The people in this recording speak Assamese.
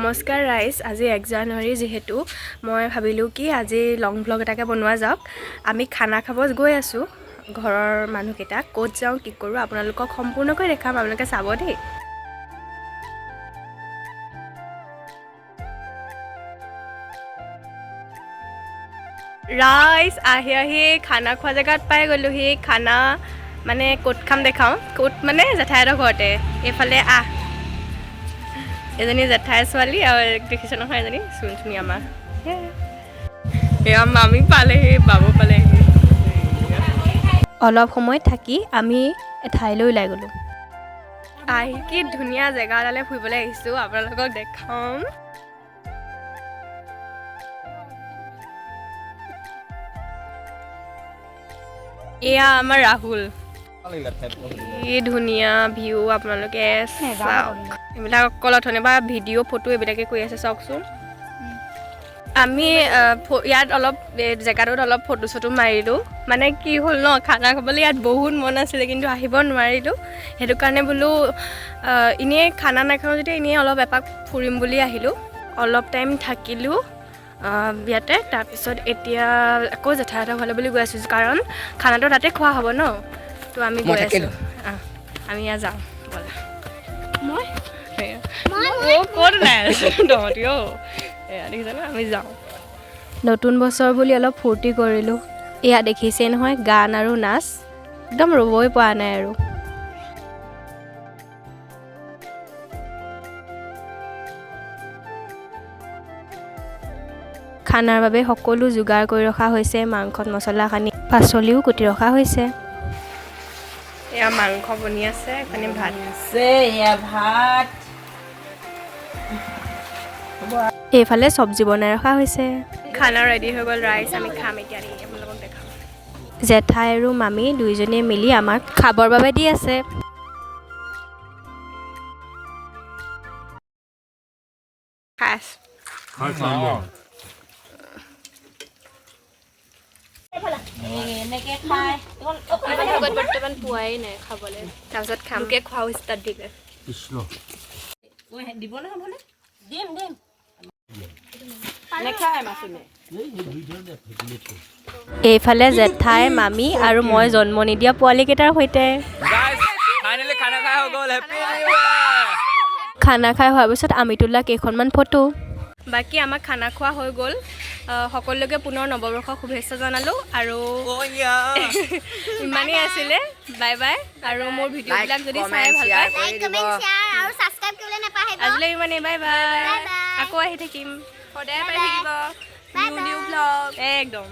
নমস্কাৰ ৰাইজ, আজি 1 জানুৱাৰী যিহেতু মই ভাবিলোঁ কি আজি লং ভ্লগ এটাকে বনোৱা যাওক। আমি খানা খাব গৈ আছোঁ ঘৰৰ মানুহকেইটা। ক'ত যাওঁ, কি কৰোঁ, আপোনালোকক সম্পূৰ্ণকৈ দেখাম, আপোনালোকে চাব দেই। ৰাইজ, আহি আহি খানা খোৱা জেগাত পাই গ'লোহি। খানা মানে ক'ত খাম দেখাওঁ। ক'ত মানে জেঠাইহঁতৰ ঘৰতে। এইফালে আহ, এজনী জেঠাই ছোৱালী আৰু দেখিছে নহয়, এজনী চুনচুনি আমাৰ। এয়া মামী পালেহি, বাবু পালেহি। অলপ সময় থাকি আমি এঠাইলৈ ওলাই গ'লোঁ। আহি কি ধুনীয়া জেগা এটালৈ ফুৰিবলৈ আহিছোঁ, আপোনালোকক দেখাম। এয়া আমাৰ ৰাহুল। কি ধুনীয়া ভিউ, আপোনালোকে চাওক। এইবিলাক অকল অথনি বা ভিডিঅ' ফটো এইবিলাকে কৰি আছে, চাওকচোন। আমি ইয়াত অলপ এই জেগাটোত অলপ ফটো চটো মাৰিলোঁ। মানে কি হ'ল ন, খানা খাবলৈ ইয়াত বহুত মন আছিলে, কিন্তু আহিব নোৱাৰিলোঁ। সেইটো কাৰণে বোলো এনেই খানা নাখাওঁ যেতিয়া এনেই অলপ এপাক ফুৰিম বুলি আহিলোঁ। অলপ টাইম থাকিলোঁ ইয়াতে। তাৰপিছত এতিয়া আকৌ জেঠাইহঁতৰ ঘৰলৈ বুলি গৈ আছোঁ, কাৰণ খানাটো তাতে খোৱা হ'ব ন। তো আমি মই গৈ আছোঁ। থাকিলোঁ। আহ, আমি ইয়াত যাওঁ ব'লা। মই এয়া। অ' ক'ত ওলাই আছো তহঁতি? অ' এয়া দেখিছানে, আমি যাওঁ। নতুন বছৰ বুলি অলপ ফূৰ্তি কৰিলোঁ। এয়া দেখিছেই নহয়, গান আৰু নাচ, একদম ৰ'বই পৰা নাই। আৰু খানাৰ বাবে সকলো যোগাৰ কৰি ৰখা হৈছে। মাংসত মছলা সানি পাচলিও কুটি ৰখা হৈছে। এয়া মাংস বনি আছে, এখনি ভাত আছে, এয়া ভাত। এইফালে চব্জি বনাই ৰখা হৈছে। খানা ৰেডি হৈ গ'ল ৰাইজ, আমি খাম এতিয়া দেই, আপোনালোকক দেখাম। জেঠাই আৰু মামী দুইজনীয়ে মিলি আমাক খাবৰ বাবে দি আছে। খাই আছোঁ। এনেকে খাই। বৰ্তমান পোৱাই নাই খাবলৈ, তাৰপিছত খাম। লোকে খোৱা ষ্টাৰ্ট দিলে। কৃষ্ণ। দিব নহয় বোলে, দিম দিম। নেখায় মাছুমে। এইফালে জেঠাই, মামী আৰু মই জন্ম নিদিয়া পোৱালীকেইটাৰ সৈতে। ফাইনেলি খানা খাই হৈ গ'ল। Happy new year! খানা খাই হোৱাৰ পিছত আমি তোলা কেইখনমান ফটো। বাকী আমাৰ খানা খোৱা হৈ গ'ল। সকলোকে পুনৰ নৱবৰ্ষৰ শুভেচ্ছা জনালোঁ আৰু ইমানেই আছিলে। Bye bye. আৰু মোৰ ভিডিঅ'বিলাক যদি চাই ভাল পায় লাইক, কমেণ্ট, শ্বেয়াৰ আৰু ছাবস্ক্ৰাইব কৰিবলৈ নাপাহৰিব। আজিলৈ ইমানেই, বাই বাই। Bye bye. আকৌ আহি থাকিম, সদায় পাই থাকিব বাই নিউ নিউ বাই। ব্লগ একদম।